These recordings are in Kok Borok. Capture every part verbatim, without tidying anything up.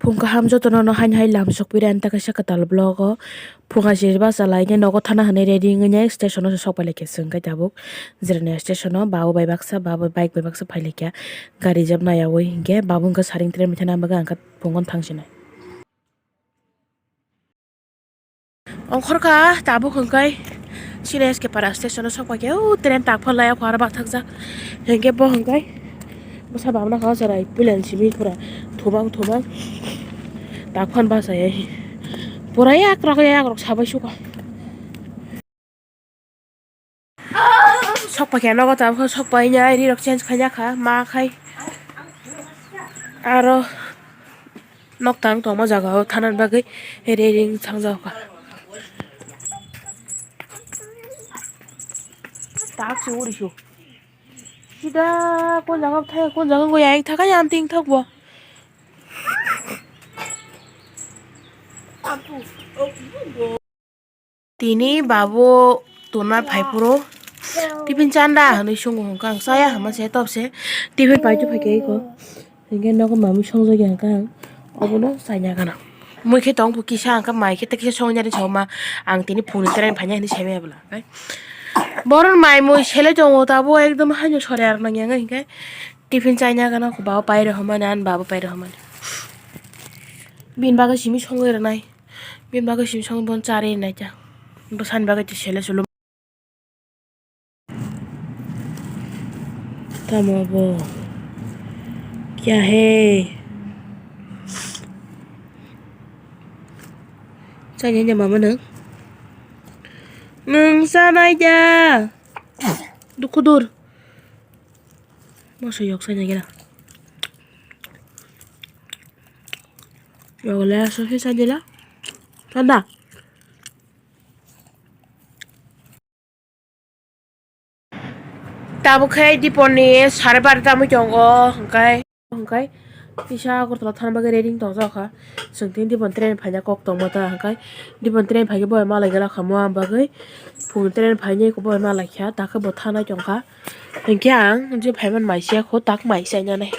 Phung kaham jotono no haino hai lam sokpiri ani ta kaisa kwtal vlog o. Phung hai se bachalainai nogo thana hinwi ready wngwi nai station o se sokpai laikha chwng khe tabuk. Jirania station o babu bai baksa, babu bike bai baksa phai laikha. Gari jab naiyawi hinkhe babu wngkha saring train bai thana bagwi ang khe phungo thang sinai. Ongkhorkha tabuk hwnkhai chini S K Para station o sokpaikhe o train tak phalai o khoro bakthakjak hinkhe bo hwnkhai bwsa babna kha o chwrai puilani simi pura thubang thubang tak phan bachai pura yakrok yakrok sabai sukha. Sokpaikha nogo tabuk sokpainai rirok change khaina kha ma khai aro noktang tongma jaga o thana bagwi railing sangjak kha. Tak se uri su sida kon jaga thai kon jaga go yang thaka yang ting thak bo. Tini babu tuna phai phuru tiffin chanda hinwi sungo hwnkha ang chaya hinma se topse tiffin pai tongphaikha eko hinkhe nogo mamwi songjagya hwnkha ang obono chaina gana mui khe tong kisa hwnkha mai khe kisa songjani soma ang tini phungni train phaina hinwi saimaya bwla borok mai mui selai tongo tabuk ekdom haino sori arok nangya hinkhe tiffin chaina gana babo pai rw hwnmani ani babo pai rw hwnmani bini bagwi simi songwi rwnai. Bini bagwi simi song bono charwi naikha. Bwsani bagwi twi sele sulu. Tamo bo? Kya he? Chani de mama nang. Nung sanai da. Dukudur. Moso yok sanai gela. Yogole aso he sanila. Sanda. Tabuk khe dipor ni sare barta mui tongo hwnkhe hwnkhe kisa Agartala thana bagwi ready tongjak kha. Chwng tini dipor train phaina kok tongma ta hwnkhe dipor train phaikhe boy malai gela kha mo ang bagwi phung train phainai khe boy malai kha takhe bo thanai tongkha. Hinkhe ang je phaiman mai se kho tak mai se nai.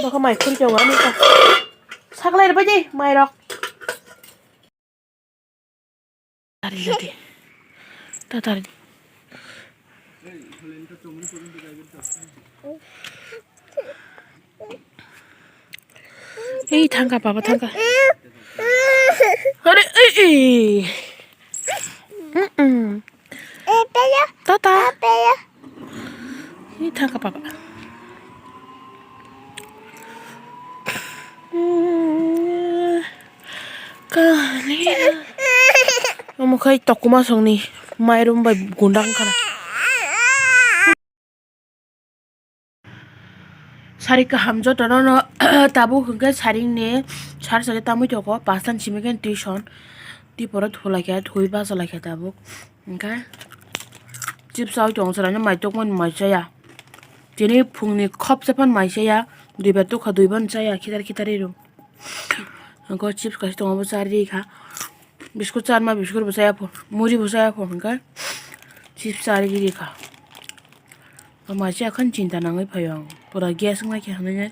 Bokha mai khuri tongo ani ta. Saklai rwbai di mai rok. Tari jadi. Ta tari. Ei thangka papa thangka. Are ei ei. Mm-mm. Tata. Hi thangka papa. Kali. Omo khai tokuma songni mairum bai gundang khana. Sari kaham jotono no tabuk hwnkhe saringni sar sari tamui tongo pastan simi khe tuition tiporo thulaikha thwi bachalaikha tabuk hwnkhe chips chaui tongo chwraino mai tokmani mai chaya tini phungni khopsa phano mai chaya duibar tukha duibar chaya khitar khitar ero hwnkhe chips kaisa tongo bo charwi rikha. Biskut charma biskut bo chaya phur, muri bo chaya phur hwnkhe chips charwi rikha. Maisa khan chinta nangwi phaio ang. Pura gas wngna khe hinwi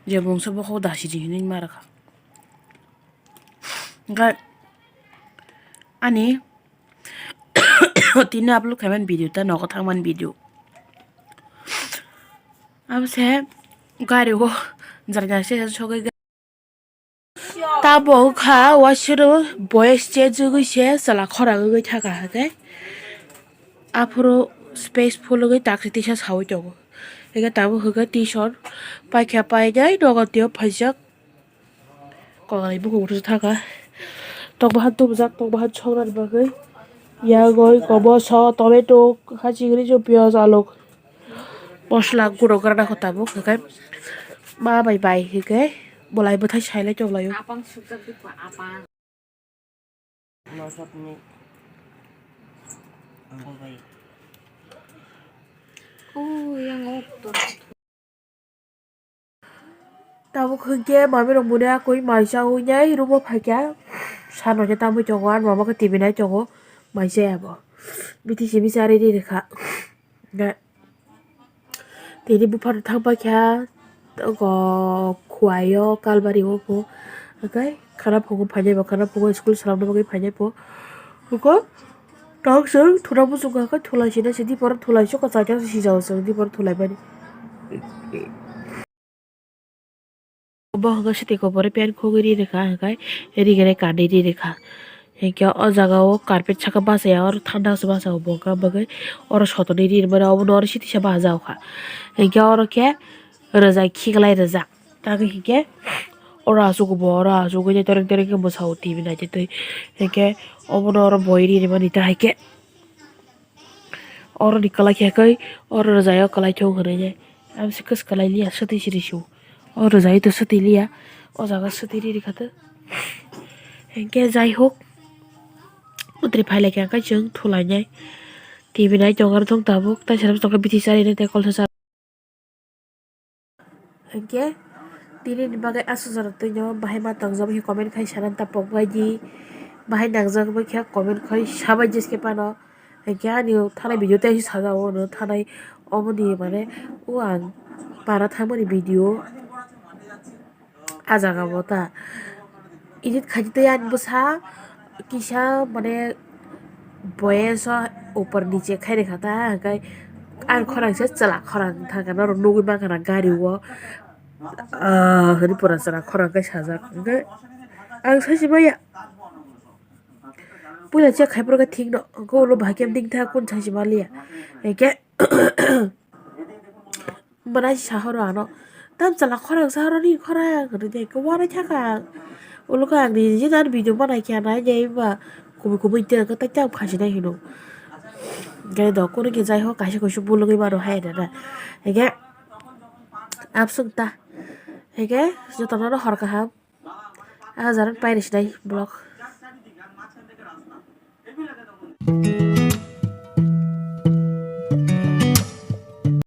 je mungsa bokhok dasi di hinwi ma rwkha. Hwnkhe ani tini upload khaimani video ta nogo thangmani video. Abo se gari o jara jara se sogwi. Tabuk kha wasero boys chejugwi se chwla khorang wngwi thaka hwnkhe aphuru space phulugwi taksi tisa sawi tongo hwnkhe tabuk hwnkhe tison paikha painai nogo twiyo phaijak koklai bukhuk rwjak thaka tokbahan tubujak tokbahan songnani bagwi yagoi koboso tomato hachigri piyaj aluk. Mosla guro gra nangkha tabuk hwnkhe ma bai bai hwnkhe bolai bwthai sailai tonglaio. Apang sukjak dikha apang. Oh, yang okto. Tabuk hwnkhe mamirok muni akui mai chaui nai room o phaikha. Sano khe tamui tongo, ani mama khe T V nai tongo, mai chaya bo. Biti simi charwi ri rwkha. Tini buphano thang paikha, oko Kuaio kalbari o po. Hwnkhe khana phungo phainai bo, khana phungo school swnamna bagwi phainai po. Huko tong chwng thuna muchungo, hwnkhe thulai sina se dipor thulai se kwchai tang sijao chwng dipor thulai mani. Bo hwnkhe swtwi kobore pant khogwi ri rwkha, hwnkhe ri gwnai kanwi ri rwkha. Hinkhe o jaga o carpet saka bachaya, oro thanda se bachao bo, hwnkhe bagwi oro sotoni ri rwmani, obono oro swtwi se bachao kha. Hinkhe oro khe rwjak khiklai rwjak. Tamo hinkhe oro aswk bo, oro aswk oi tereng tereng khe bwsao T V naitwi twi. Hinkhe obono oro boi ri rwmani ta hinkhe. Oro ni kwlai khe kai, oro rwjai o kwlai thung hwnwi nai. Amo se kwswk kwlai liya, swtwi se rw su. O rwjai to swtwi liya, o jaga swtwi ri rwkha to. Hinkhe jai hok, mantri phai lai kha, hwnkhe chwng thulai nai. T V nai tongo, aro thung tabuk, tai sara tongkha bithi chari nai, tai kol sa. Hinkhe tini ni bagwi aswk jora twi no bahai ma tongjak bai khe comment khai sana ta pok bai di. Bahai nangjak bai khe comment khai sabai jeskhe phano. Hinkhe ani thanai video tei sajao no thanai oboni mane o ang para thangmani video. Ah jaga bo ta edit khaidi tei ani bwsa kisa mane boyes o upor niche khai rwkha ta, hwnkhe ang khorang se chwla khorang thangkha norok nugwi mankha na gari o, ah, hwnwi pura chwla khorang khe sajak. Hwnkhe ang sai se maya puila check khai phuru khe thik no, hwnkhe ulo bahai khe ding thak kunu sai se maliya. Hwnkhe Bwrwi sa horo ano, "Tam chwla khorang sa horo ni khorang," hwnwi de, khe uanai thaka ang. Ulo khe ang ni je jar video ma nai khe nai de, ba kubui kubui de, khe tai tam khasi nai hino. Khe do kunu khe jai ho kaisa kaisa bulugwi mano hai da da. Hwnkhe abswk ta. Hwnkhe jotono no hor kaham. Ah, jaran pairi sinai vlog.